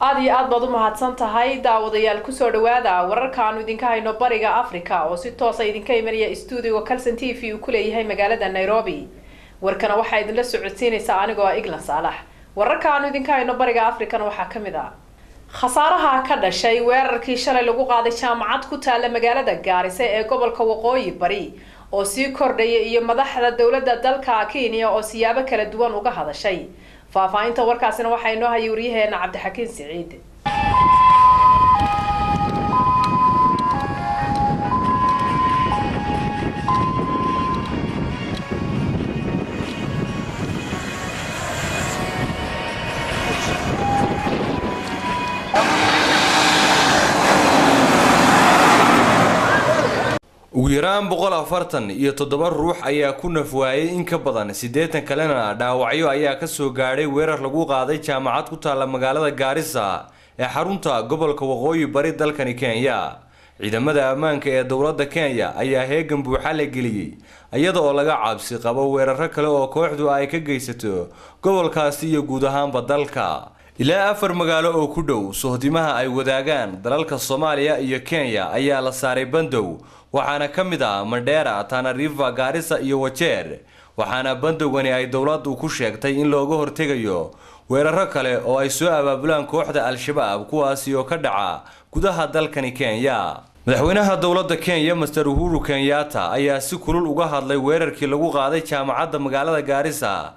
Aad iyo aad baad u mahadsan tahay. Daawadayaal, kusoo dhawaada wararka aanu idinka hayno Bariga Africa oo si toosa idinka imanaya stuudiga Calson TV uu ku leeyahay magaalada Nairobi. Warkana waxaa idinla socodsiinaysaa anigoo ah Iglan Saalax. Wararka aanu idinka hayno Bariga Africana waxaa ka mid ah khasaaraha ka dhashay weerarkii shalay lagu qaaday jaamacad ku taala magaalada Gaarisa ee gobolka Waqooyi Bari oo sii kordhaya, iyo madaxda dowladda dalka Kenya oo siyaabo kala duwan uga hadashay. Faahfaahinta warkaasina waxaa inoo hayay waryaheena Cabdixakiin Siciid. Ugu yaraan 147 ruux ayaa ku nafwaayay, in ka badan 80 kalena dhaawacyo ayaa kasoo gaadhay weerar lagu qaaday jaamacad ku taalla magaalada Gaarisa ee xarunta gobolka Waqooyi Bari dalkani Kenya. Ciidamada ammaanka ee dowladda Kenya ayaa heegan buuxa la geliyey, iyada oo laga cabsi qabo weeraro kale oo kooxdu ay ka geysato gobolkaasi iyo guud ahaanba dalka. Ilaa 4 magaalo oo ku dhow sohdimaha ay wadaagaan dalalka Soomaaliya iyo Kenya ayaa la saaray bandow, waxaana ka mid ah Mandheera, Tana River, Gaarisa iyo Wajeer. Waxaana bandowgani ay dowladdu ku sheegtay in looga hortegayo weeraro kale oo ay soo abaabulaan kooxda Al-Shabaab, kuwaasi oo ka dhaca gudaha dalkani Kenya. Madaxweynaha dowladda Kenya, Master Uhuru Kenyatta, ayaa si kulul uga hadlay weerarkii lagu qaaday jaamacadda magaalada Gaarisa.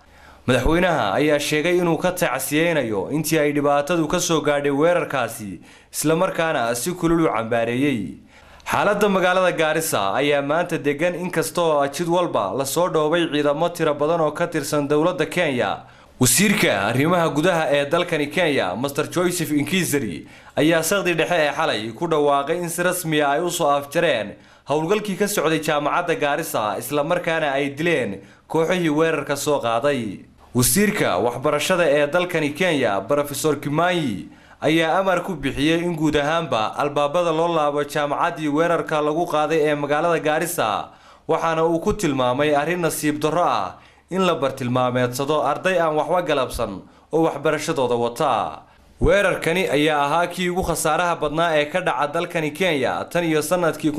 Madaxweynaha ayaa sheegay inuu ka tacsiyeynayo intii ay dhibaatadu ka soo gaadhay weerarkaasi, islamarkaana si kulul u cambaareeyey. Xaaladda magaalada Gaarisa ayaa maanta degan, inkastoo jid walba lasoo dhoobay ciidamo tiro badan oo ka tirsan dowladda Kenya. Wasiirka arrimaha gudaha ee dalkani Kenya, Master Joseph Inkizeri, ayaa saqdi dhexe ee xalay ku dhawaaqay in si rasmiya ay usoo afjareen howlgalkii ka socday jaamacadda Gaarisa, islamarkaana ay dileen kooxihii weerarka soo qaaday. Wasiirka waxbarashada ee dalkani Kenya, Brofesor Kimanyi, ayaa amar ku bixiyey in guud ahaanba albaabada loo laabo jaamacaddii weerarka lagu qaaday ee magaalada Gaarisa, waxaana uu ku tilmaamay arrin nasiib darro ah in la bartilmaameedsado arday aan waxba galabsan oo waxbarashadooda wata. Weerarkani ayaa ahaa kii ugu khasaaraha badnaa ee ka dhaca dalkani Kenya tan iyo sanadkii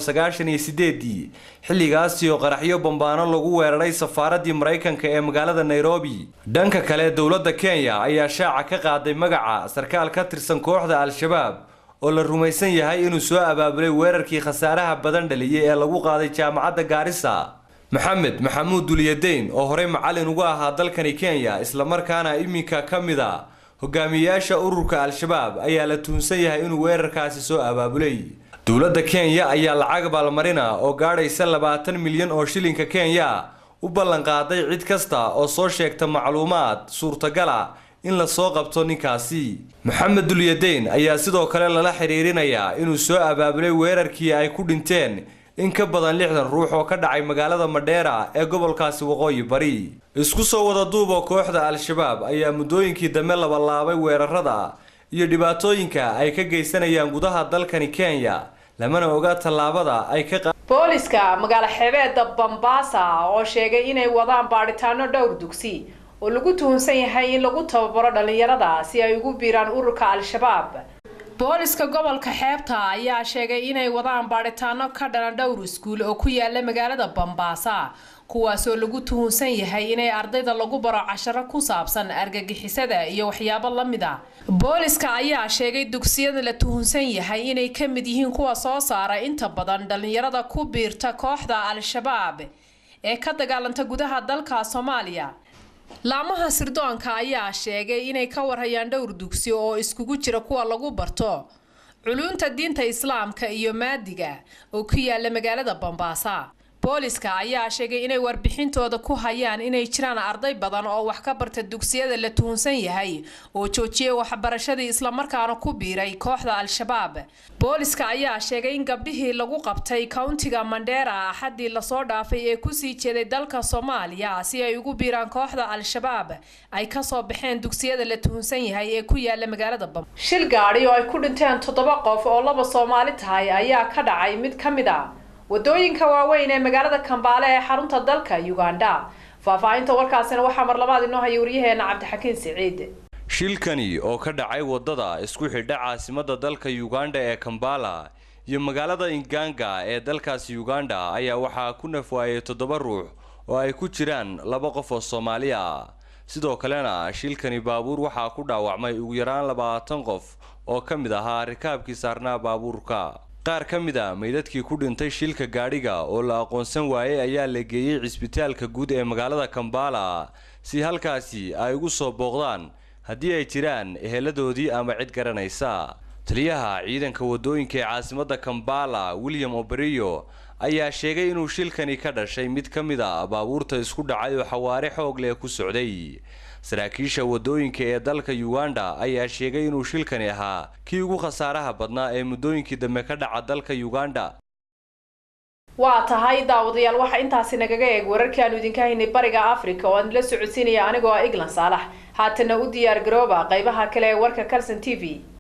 1998-dii, xilligaasi oo qaraxyo bambaano lagu weeraray safaaraddii Maraykanka ee magaalada Nairobi. Dhanka kale, dowladda Kenya ayaa shaaca ka qaaday magaca sarkaal ka tirsan kooxda Al-Shabaab oo la rumaysan yahay inuu soo abaabulay weerarkii khasaaraha badan dhaliyay ee lagu qaaday jaamacadda Gaarisa. Maxamed Maxamuud Dulyadeyn, oo horey macalin uga ahaa dalkani Kenya islamarkaana iminka ka mid a hogaamiyeyaasha ururka Al-Shabaab, ayaa la tuhunsan yahay inuu weerarkaasi soo abaabulay. Dowladda Kenya ayaa lacag abaalmarina oo gaadhaysa 20 milyan oo shilinka Kenya u ballanqaaday cid kasta oo soo sheegta macluumaad suurtagala in lasoo qabto ninkaasi. Maxamed Dulyadeyn ayaa sidoo kale lala xiriirinayaa inuu soo abaabulay weerarkii ay ku dhinteen in ka badan 60 ruux oo ka dhacay magaalada Madheera ee gobolkaasi Waqooyi Bari. Isku soo wada duubo, kooxda Al-Shabaab ayaa muddooyinkii dambe labalaabay weerarada iyo dhibaatooyinka ay ka geysanayaan gudaha dalkani Kenya, lamana oga tallaabada ay ka Booliska magaalo xeebeeda Bambasa oo sheegay inay wadaan baadhitaano dhowr dugsi oo lagu tuhunsan yahay in lagu tababaro dhalinyarada si ay ugu biiraan ururka Al-Shabaab. Booliska gobolka xeebta ayaa sheegay inay wadaan baadhitaano ka dhalan dhowr iskuul oo ku yaala magaalada Bambaasa, kuwaasoo lagu tuhunsan yahay inay ardayda lagu baro casharo ku saabsan argagixisada iyo waxyaabo la mid ah. Booliska ayaa sheegay dugsiyada la tuhunsan yahay inay ka mid yihiin kuwa soo saara inta badan dhalinyarada ku biirta kooxda Al-Shabaab ee ka dagaalanta gudaha dalka Soomaaliya. Laamaha sirdoonka ayaa sheegay inay ka warhayaan dhowr dugsi oo iskugu jira kuwa lagu barto culunta diinta Islaamka iyo maadiga oo ku yaala magaalada Bambaasa. Booliska ayaa sheegay inay warbixintooda ku hayaan inay jiraan arday badan oo wax ka barta dugsiyada la tuhunsan yahay oo joojiyay waxbarashadii islamarkaana ku biiray kooxda Al-Shabaab. Booliska ayaa sheegay in gabdhihii lagu qabtay countiga Mandheera axadii lasoo dhaafay ee kusii jeeday dalka Soomaaliya si ay ugu biiraan kooxda Al-Shabaab ay kasoo baxeen dugsiyada la tuhunsan yahay ee ku yaala magaalada Bam. Shil gaadhi oo ay ku dhinteen 7 qof oo 2 Soomaali tahay ayaa ka dhacay mid ka mid ah wadooyinka waaweyn ee magaalada Kampala ee xarunta dalka Uganda. Faahfaahinta warkaasina waxaa mar labaad inoo haya waryaheena Cabdixakiin Siciid. Shilkani oo ka dhacay waddada isku xidha caasimadda dalka Uganda ee Kampala iyo magaalada Inganga ee dalkaasi Uganda ayaa waxaa ku nafwaayay 7 ruux oo ay ku jiraan 2 qof oo Soomaali ah. Sidoo kalena shilkani baabuur waxaa ku dhaawacmay ugu yaraan 20 qof oo ka mid ahaa rikaabkii saarnaa baabuurka. Qaar ka mid a meydadkii ku dhintay shilka gaadhiga oo la aqoonsan waayay ayaa la geeyey cisbitaalka guud ee magaalada Kampala si halkaasi ay ugu soo booqdaan haddii ay jiraan eheladoodii ama cid garanaysa. Taliyaha ciidanka wadooyinka ee caasimadda Kampala William Oberio ayaa sheegay inuu shilkani ka dhashay mid ka mid a baabuurta isku dhacay oo xawaare xoog leh ku socday. Saraakiisha wadooyinka ee dalka Uganda ayaa sheegay inuu shilkani ahaa kii ugu khasaaraha badnaa ee muddooyinkii dambe ka dhaca dalka Uganda. Waa tahay daawadayaal, waxa intaasi nagaga eeg wararkii aanu idinka haynay Bariga Africa oo aan la socodsiinaya anigoo ah Iglan Saalax. Haatana u diyaar garooba qaybaha kale ee warka Kalson TV.